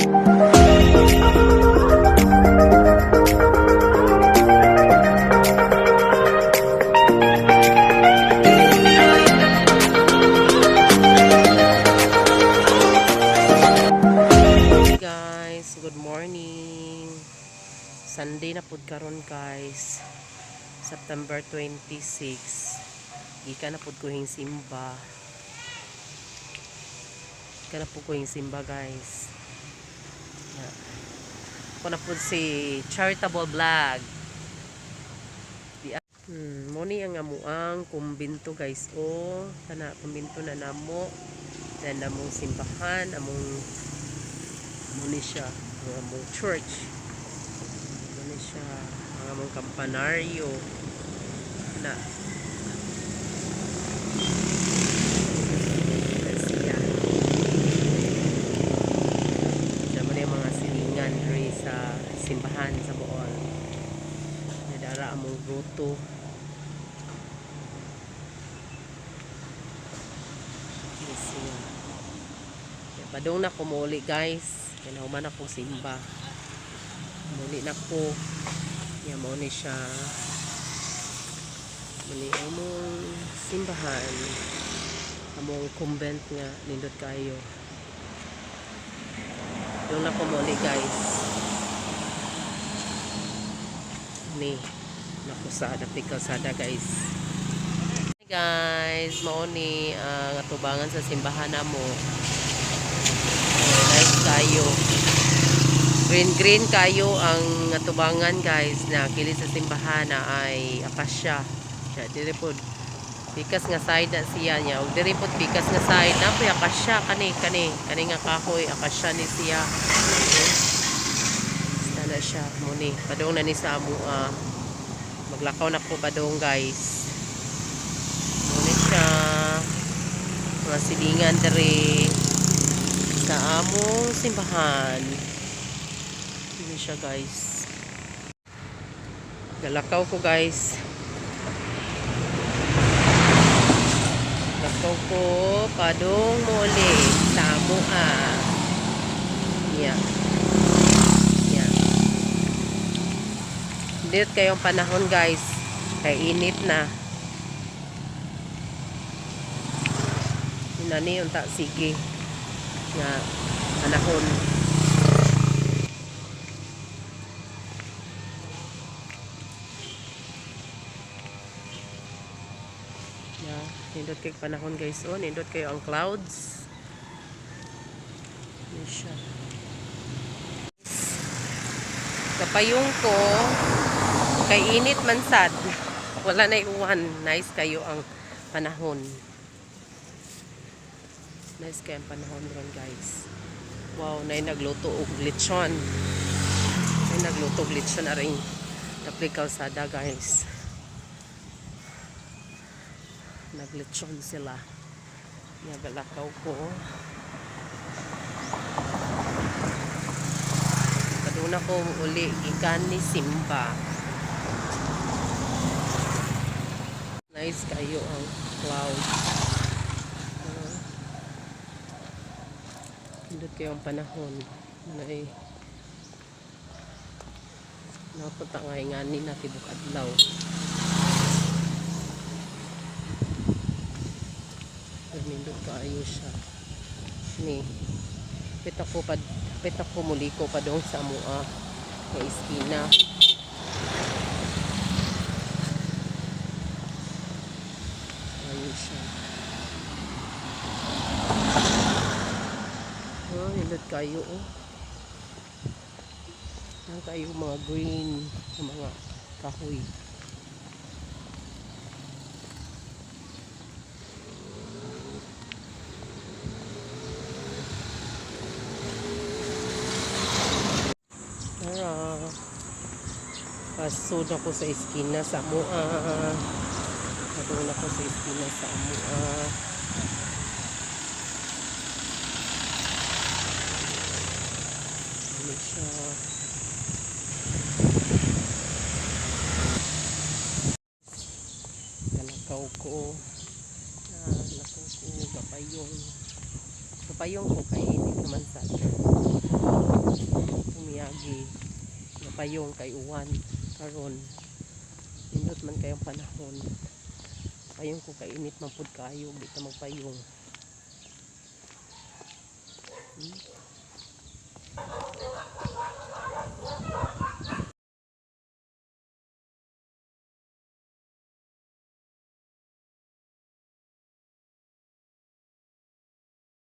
Guys, good morning. Sunday na pud karon, guys. September 26. Gikan na pud ko hing simba. Gikan na pud ko hing simba, guys. Yeah. Ako na pud si Charitable Vlog. Mo ni ang amuang kumbinto, guys. O, kana kumbinto na namo. Then among simbahan, among mo ni siya ang among church, mo ni siya ang among kampanaryo na na siya. Siya mo ni ang mga silingan diri sa simbahan sa Bool. Nadara among grotto. Ni siya. Padung na ko muli, guys. Kaya nahuman ako simba. Muli na ko. Ya, mo ni siya. Muli among simbahan. Among convent nga nindot kayo. Doon na ko muli, guys. Ni nako sa dapit kalsada, guys. Hi guys, mao ni ang atubangan sa simbahan namo. Nice kayo. Green green kayo ang atubangan, guys, na kili sa simbahan na ay akasya. Siya diri pod pikas nga side na siya niya. Ug diri pod pikas nga side na poy akasya, kani kani kani nga kahoy, akasya ni siya. Basta na siya mo ni. Padung na ni sa amo. Maglakaw na ko padung, guys. Mo ni siya. Mga silingan diri sa among simbahan. Ini siya, guys. Galakaw ko, guys. Lakaw ko padung muli sa amoa. Yeah. Yeah. Nindot kayong panahon, guys. Kay init na. Nani unta sige nga panahon. Yeah, nindot kay panahon, guys, oh, nindot kayo ang clouds. Yan siya. Kapayong ko kay init man sad. Wala na uwan. Nice kayo ang panahon. Nice kayo ang panahon ron, guys. Wow, nay nagluto og lechon. Nay nagluto og lechon aring tapli kalsada, guys. Naglechon sila. Nagalakaw ko. Kaduna ko uli gikan ni Simba. Nice kayo ang cloud. Nindot kayo ang panahon. Nay napunta nga ingani na tibok adlaw. Pero nindot kaayo siya. Ni pit ako muliko pa dong sa amoa nga iskina. Ayun siya. Oh, nindot kayo, oh. Yan kayo mga green na mga kahoy. Tara. Pasod ako sa iskina sa amoa. Padung ako sa iskina sa amoa. Ano siya? Kalakaw ko. Ah, lakaw ko. Gapayong. Gapayong ko kay init naman sa Lagi napayong kay uwan karon. Nindot man kayong panahon. Payong ko kay init man pud kayo, di ta magpayong.